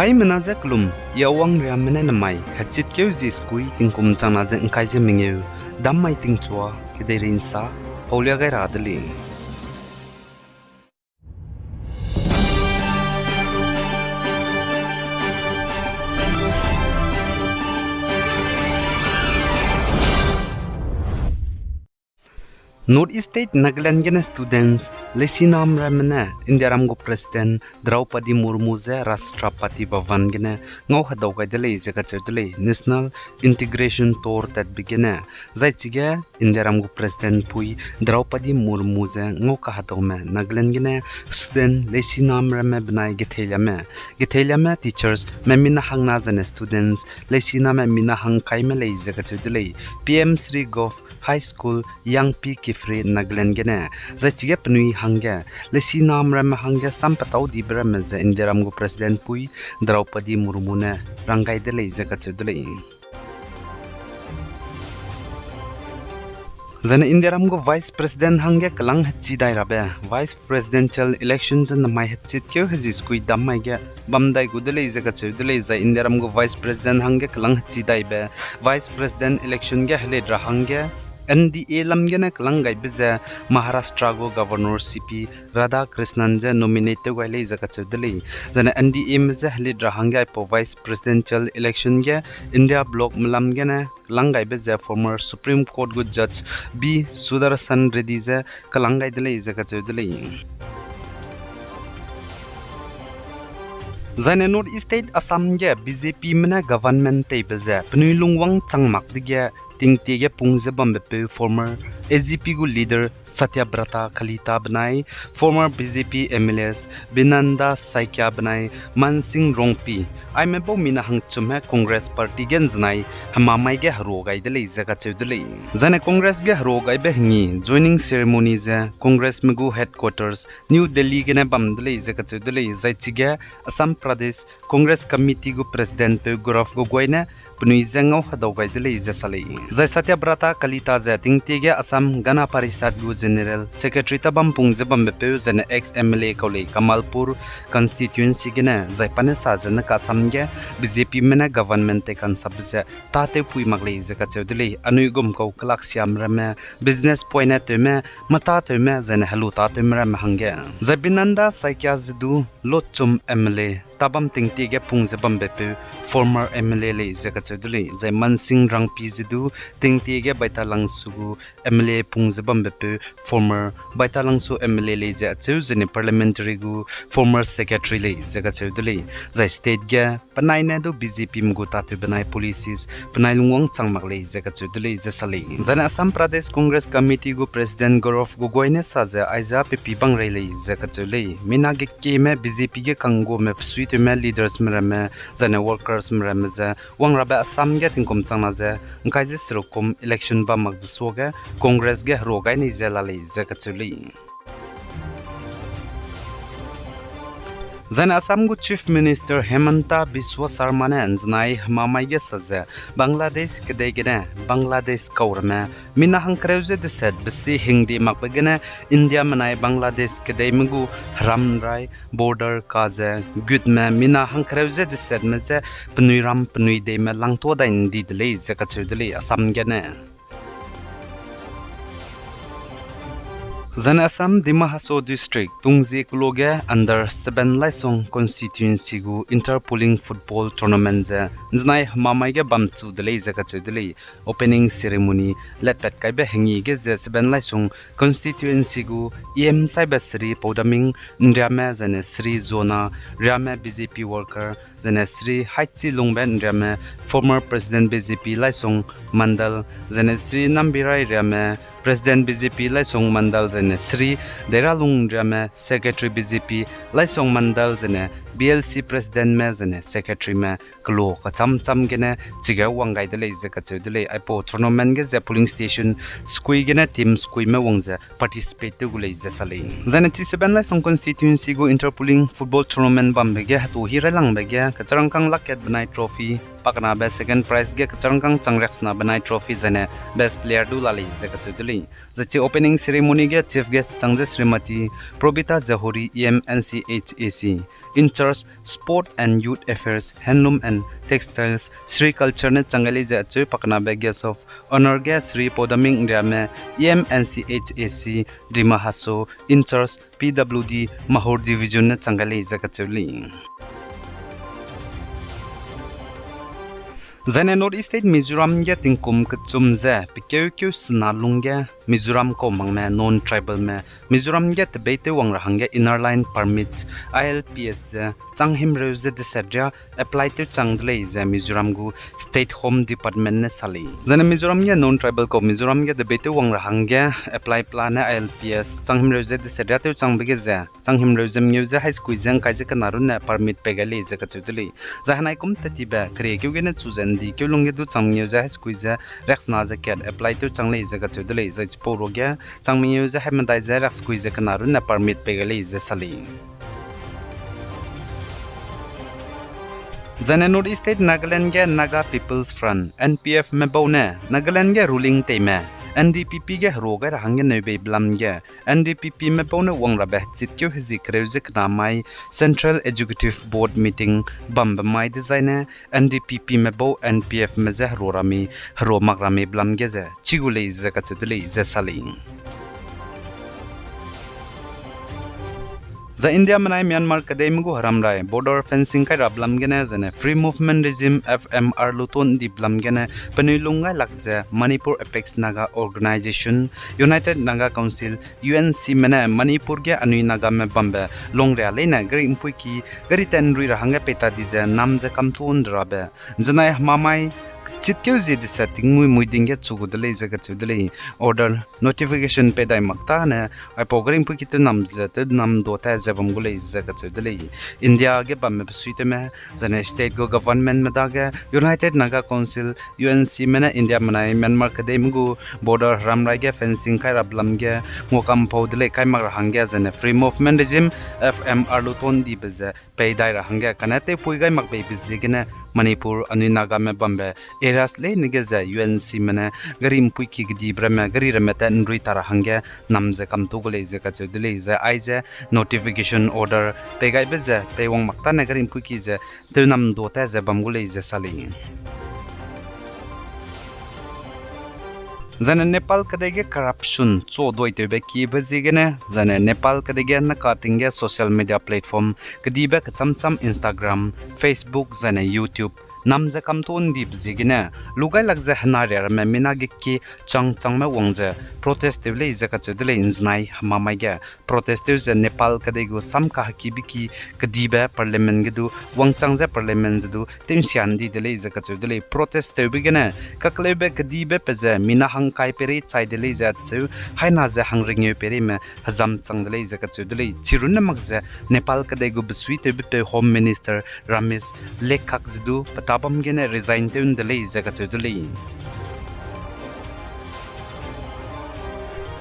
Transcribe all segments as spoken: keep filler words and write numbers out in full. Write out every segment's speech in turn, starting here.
Aimena ze kelum, i awang riamme ne namai hechitkeu zi sekui tingkum changna ze ngkai ze mengeu, dam mai tingchua kedeirei nsa paulia gai ra de lei. North East State Nagaland gene students leisinam ramme ne Indiaram gu President Draupadi Murmu ze Rashtrapati Bhavan gene ngau hedau gai de lei ze kacheu de lei, National Integration Tour tatbe gene. Zai chige Indiaram gu President pui Draupadi Murmu ze ngau kahedaume Nagaland gene student leisinam ramme benai getheiliame, getheiliame teachers me mina hangna zene students leisiname mina hangkaime lei ze kacheu de lei, P M Shri Govt High School, Yangpi, Kiphire, Nagaland gene. Zai chige penui hangge leisinam ramme hangge sam petau dibe ramme ze Indiaram gu President pui Draupadi Murmu ne rang gai de lei ze kacheu de lei. Zane Indiaram gu Vice President hangge kelang hechi dai rabe Vice Presidential Election ze namai hechitkeu hezi sekui dam mai ge bam dai gu de lei ze kacheu de lei, zai Indiaram gu Vice President hangge kelang hechi daibe Vice President election ge helit ra hangge N D A lam gene kelang gaibe ze Maharashtra gu Governor C P Radhakrishnan ze nominate tew gai lei ze kacheu de lei. Zane N D A me ze helit ra hangge aipau Vice Presidential election ge India bloc me lam gene kelang gaibe ze former Supreme Court gu Judge B Sudarshan Reddy ze kelang gai de lei ze kacheu de lei. Zane North East State Assam ge B J P me ne government teibe ze penui lungwang chang mak dege tingtie ge pung ze bambepeu former A G P gu leader Satyabrata Kalita benai former B J P M L As Binanda Saikia benai Mansing Rongpi, aime bau mina hangchum he Congress party ge nzenai hemamai ge herua gai de lei ze kacheu de lei. Zane Congress ge herua gaibe hengi joining ceremony ze Congress me gu headquarters New Delhi gene bam de lei ze kacheu de lei, zai chige Assam Pradesh Congress Committee gu President peu Gaurav Gogoi ne penui ze ngau hedau gai de lei ze sa lei. Zai Satyabrata Kalita ze tingtie ge Assam Gana Parishad gu General Secretary ta bam pung ze bambepeu zene ex M L A kau lei Kamalpur constituency gene, zai pa ne sa ze ne kasam ge B J P me ne government tei kansabe ze tâtewpui mak lei ze kacheu de lei. Anui gum kau kelaksiame ramme, business poine tewme, meta tewme zene helu tâtewme ramme hangge. Zai Binanda Saikia ze du Lotchum M L A ta bam tingtie ge pung ze bambepeu former M L A lei ze kacheu de lei. Zai Mansing Rongpi ze du tingtie ge Baitalangsu gu M L A pung ze bambepeu former Baitalangsu M L A lei ze acheu zene parliamentary gu former secretary lei ze kacheu de lei. Zai state ge penai ne du B J P me gu tâtew benai policies penai lungwang chang mak lei ze kacheu de lei ze sa lei. Zane Assam Pradesh Congress Committee gu President Gaurav Gogoi ne sa ze aize pepi bang rei lei ze kacheu lei. Mina gekieme B J P ge kangguame pesuitewme leaders me ramme, zane workers me ramme ze wang rabe Assam ge tingkum changna ze ngkai ze seruk kum election bam makbe suage Congress ge herua gai nei ze la lei ze kacheu lei. Zane Assam gu Chief Minister Himanta Biswa Sarma ne nzenai hemamai ge sa ze Bangladesh kedei gene Bangladesh kau ramme mina hangkereu ze deset besi hingdi makbe gene India menai Bangladesh kedeime gu heram rai border ka ze gutme mina hangkereu ze desetme je penui ram penui deime langtua dai ndi de lei ze kacheu de lei Assam gene. Zane Assam Dima Hasao District Tungzi Kulo ge under seven Laisong constituency gu interpolling football tournament ze nzenai hemamai ge bamchu de lei ze kacheu de lei. Opening ceremony letpat kaibe hengi ge ze seven Laisong constituency gu E M saibe Shri Paudaming Nriame zane Shri Zona Riame B J P worker zane Shri Haichi Lungbe Nriame former president B J P Laisong Mandal zane Shri Nambirai Riame president B J P Laisong Mandal zane Shri Deiralung Nriame secretary B J P Laisong Mandal zane B L C president me zane secretary me kelo kacham cham gene chige wang gai de lei ze kacheu de lei. Aipau tournament ge ze polling station sekui gene team sekuime wang ze participate tew gu lei ze sa lei. Zane chi seven Laisong constituency gu interpolling football tournament bambe ge hetu hi railangbe ge kecharangkang lakh kat benai trophy, pakenabe second prize ge kecharangkang changriaksena benai trophy zane best player du la lei ze kacheu de Zai chi opening ceremony ge chief guest chang ze Srimati Probita Jahuri, E M N C H A C, in charge Sport and Youth Affairs, Handloom and Textiles, Sericulture ne chang gai lei ze acheu pakenabe guest of honour ge Shri Podaming Riame, E M N C H A C, Dima Hasao, in charge P W D Mahur Division ne chang gai lei ze kacheu lei. Zaine North East State Mizoram ge tingkum kechum ze pekeukeu sena lungge Mizoram kau makme non-tribalme Mizoram ge tebeitew wang ra hangge Inner Line Permit, I L Ps ze chang himreu ze deset ria apply tew chang de lei ze Mizoram gu State Home Department ne sa lei. Zaine Mizoram ge non-tribal kau Mizoram ge tebeitew wang ra hangge apply pela ne I L Ps chang himreu ze deset ria tew changbe ge ze chang himreu ze mengeu ze hai sekui ze ngkai ze kena runne permit pei gai lei ze kacheu de lei. Zai henai kum tat tibe keriekeu gene chu ze ndi keu lungge du chang mengeu ze hai sekui ze riaksena ze kat apply tew chang lei ze kacheu de lei. Zai chipau ruage chang mengeu ze hai medai ze riaksekui ze kena runne permit pei gai lei ze sa lei. Zaine North East State Nagaland ge Naga People's Front, N P F me bau ne Nagaland ge ruling teime N D P P ge herua gai ra hangge neubeibe lam ge N D P P me bau ne wang rabe hechitkeu hezie kereu ze kena mai Central Executive Board meeting bambe mai dezaine N D P P me bau N P F me je herua rami, herua mak ramibe lam ge ze chi gu lei ze kacheu de lei ze sa lei. Zai India menai Myanmar kedeime gu heramrai border fencing kai rabe lam gene zaine Free Movement Regime, F M R luton dibe lam gene penui lung gai lak ze Manipur Apex Naga Organisation, United Naga Council, U N C me ne Manipur ge anui Nagame bambe longria leine gari mpuiki, gari tat nrui ra hangge peita di ze nam ze kamtuon de rabe zenai hemamai chitkeu zie deset tingmui mui ding ge chu gu de lei ze kacheu de lei. Order notification pei dai mak tane aipau gari mpuiki tew nam ze tew nam du ta ze bam gu lei ze kacheu de lei. India ge bamme besuitewme zaine state gu government me dage United Naga Council, U N C me ne India menai Myanmar kedeime gu border heramrai ge fencing kai rabe lam ge nguakampau de lei kai mak ra hangge zaine Free Movement Regime, F M R luton dibe ze pei dai ra hangge kane tewpui gai mak beibe ziegene Manipur anui Nagame bambe areas leine ge ze U N C me ne gari mpuiki kedibe ramme gari ramme tat nrui ta ra hangge nam ze kamtu gu lei ze kacheu de lei. Zai aize notification order pei gaibe ze pei wang mak tane gari mpuiki ze tew nam du ta ze bam gu lei ze sa lei. Zaine Nepal kedei ge corruption chu duitewbe kibe ziegene zaine Nepal kedei ge neka ting ge social media platform kedibe kecham cham Instagram, Facebook zaine YouTube nam ze kamtuon dibe ziegene lu gai lak ze henaria ramme mina ge ki chang changme wang ze protest tew lei ze kacheu de lei. Nzenai hemamai ge protest tew ze Nepal kedei gu sam kahekibe ki kedibe parliament ge du wangchang ze parliament ze du tew'nsia ndi de lei ze kacheu de lei. Protest tewbe gene kakleube kedibe pe ze mina hangkai peirei chai de lei ze acheu, haina ze hangringeu peireime hezam chang de lei ze kacheu de lei. Chirunne mak ze Nepal kedei gu besuitewbe peu Home Minister Ramesh Lekhak ze du petabam gene resign tew nde lei ze kacheu de lei.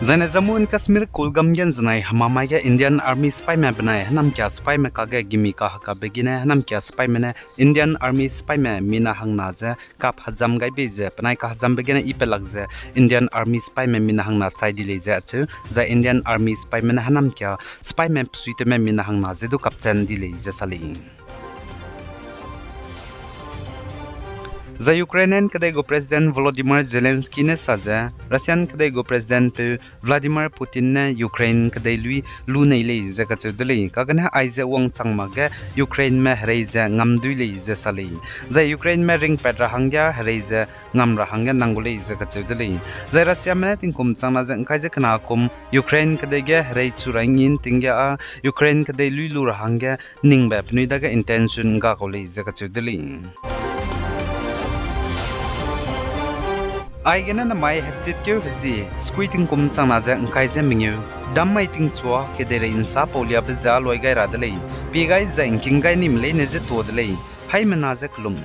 Zaine Jammu and Kashmir Kulgam ge nzenai hemamai ge Indian Army sipaime benai hênamkia sipaime kage gimi kahekabe gene hênamkia sipaime ne Indian Army sipaime mina hangna ze kap hezam gai bei ze penai kahezambe gene i pelak ze Indian Army sipaime mina hangna chai di lei ze acheu, zai Indian Army sipaime ne hênamkia sipaime besuitewme mina hangna ze du kapchan di lei ze sa lei. Zai Ukrainian kedei gu President Volodymyr Zelensky ne sa ze, Russian kedei gu President peu Vladimir Putin ne Ukraine kedei lui lu nei lei ze kacheu de lei. Kagene aize wangchang makge Ukraineme herei ze ngam dui lei ze sa lei. Zai Ukraineme ringpat ra hangge herei ze ngam ra hangge nang gu lei ze kacheu de lei. Zai Russiame ne tingkum changna ze ngkai ze kena kum Ukraine kedei ge herei chu ra ngin ting ge â Ukraine kedei lui lu ra hangge ningbe penui dage intention ga kau lei ze kacheu de lei. Aigene namai hechitkeu hezie sekui tingkum changna ze ngkai ze mengeu, dam mai tingchua kedeirei nsa pauliabe ze â loi gai ra de lei, pie gai zai ngking gai nime leine ze tuâ de lei, haimena ze kelum.